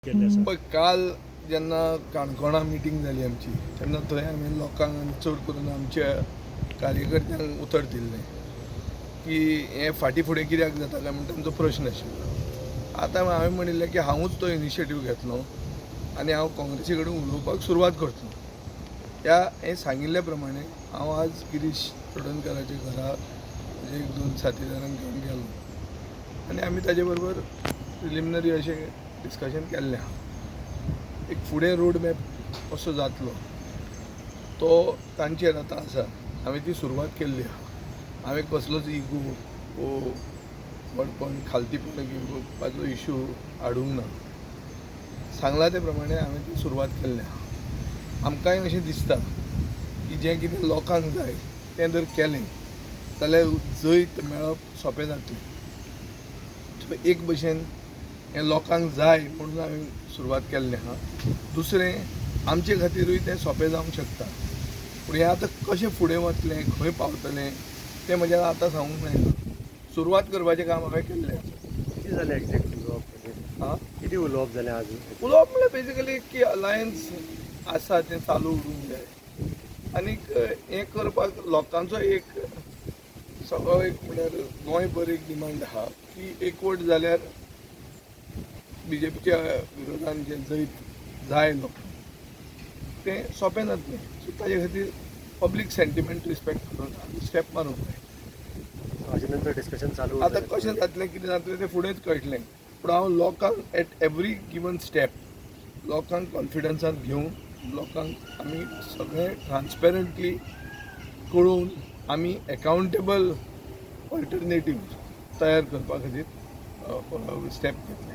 केल्ले आसा. पळय, काल जेन्ना काणकोणा मिटींग जाली आमची, तेन्ना थंय आमी लोकांक आनी चड करून आमच्या कार्यकर्त्यांक उतर दिल्लें की हें फाटीं फुडें कित्याक जाता काय म्हण तांचो प्रश्न आशिल्लो. आतां हांवें म्हणिल्लें की हांवूच तो इनिशिएटीव घेतलो आनी हांव काँग्रेसी कडेन उलोवपाक सुरवात करतलो. ह्या हें सांगिल्ल्या प्रमाणे हांव आज गिरीश चोडणकाराच्या घरा म्हजे एक दोन साथीदारांक घेवन गेलो आनी आमी ताजे बरोबर प्रिलिमिनरी अशें डिस्कशन केल्लें आहा. एक फुडें रोड मॅप कसो जातलो तो तांचेर आतां आसा. हांवें ती सुरवात केल्ली आहा. हांवें कसलोच इगो वो व्हडपण, खालतीपण घेवपाचो इशू हाडूंक ना. सांगलां ते प्रमाणे हांवें ती सुरवात केल्ली आहा. आमकांय अशें दिसता की जें कितें लोकांक जाय तें जर केलें जाल्यार जैत मेळप सोंपें जातलें. सो एक भशेन हें लोकांक जाय म्हणून हांवें सुरवात केल्ली आहा. दुसरें, आमचे खातीरूय तें सोंपें जावंक शकता. पूण हें आतां कशें फुडें वतलें, खंय पावतलें तें म्हज्यान आतां सांगूंक मेळना. सुरवात करपाचें काम हांवें केल्लें आसा. कितें जालें एक्झॅक्ट उलोवप म्हणजे? आं, कितें उलोवप जालें आज? उलोवप म्हणल्यार बेजिकली की अलायन्स आसा तें चालू उरूंक जाय आनीक हें करपाक लोकांचो एक सगळो एक म्हणल्यार गोंयभर एक डिमांड आहा की एकवट जाल्यार बीजेपीच्या विरोधान जें जैत जाय लोकांक तें सोंपें जातलें. सो ताजे खातीर पब्लीक सेंटिमेंट रिस्पेक्ट करून आमी स्टेप मारूंक जाय. हाजे नंतर डिस्कशन चालू आतां उरतलें. कशें जातलें, कितें जातलें तें फुडेंच कळटलें. पूण हांव लोकांक एट एवरी गिवन स्टेप लोकांक कॉन्फिडन्सान घेवन लोकांक आमी सगळें ट्रान्सपेरंटली कळोवन आमी एकाउंटेबल ऑल्टरनेटीव तयार करपा खातीर स्टेप घेतले.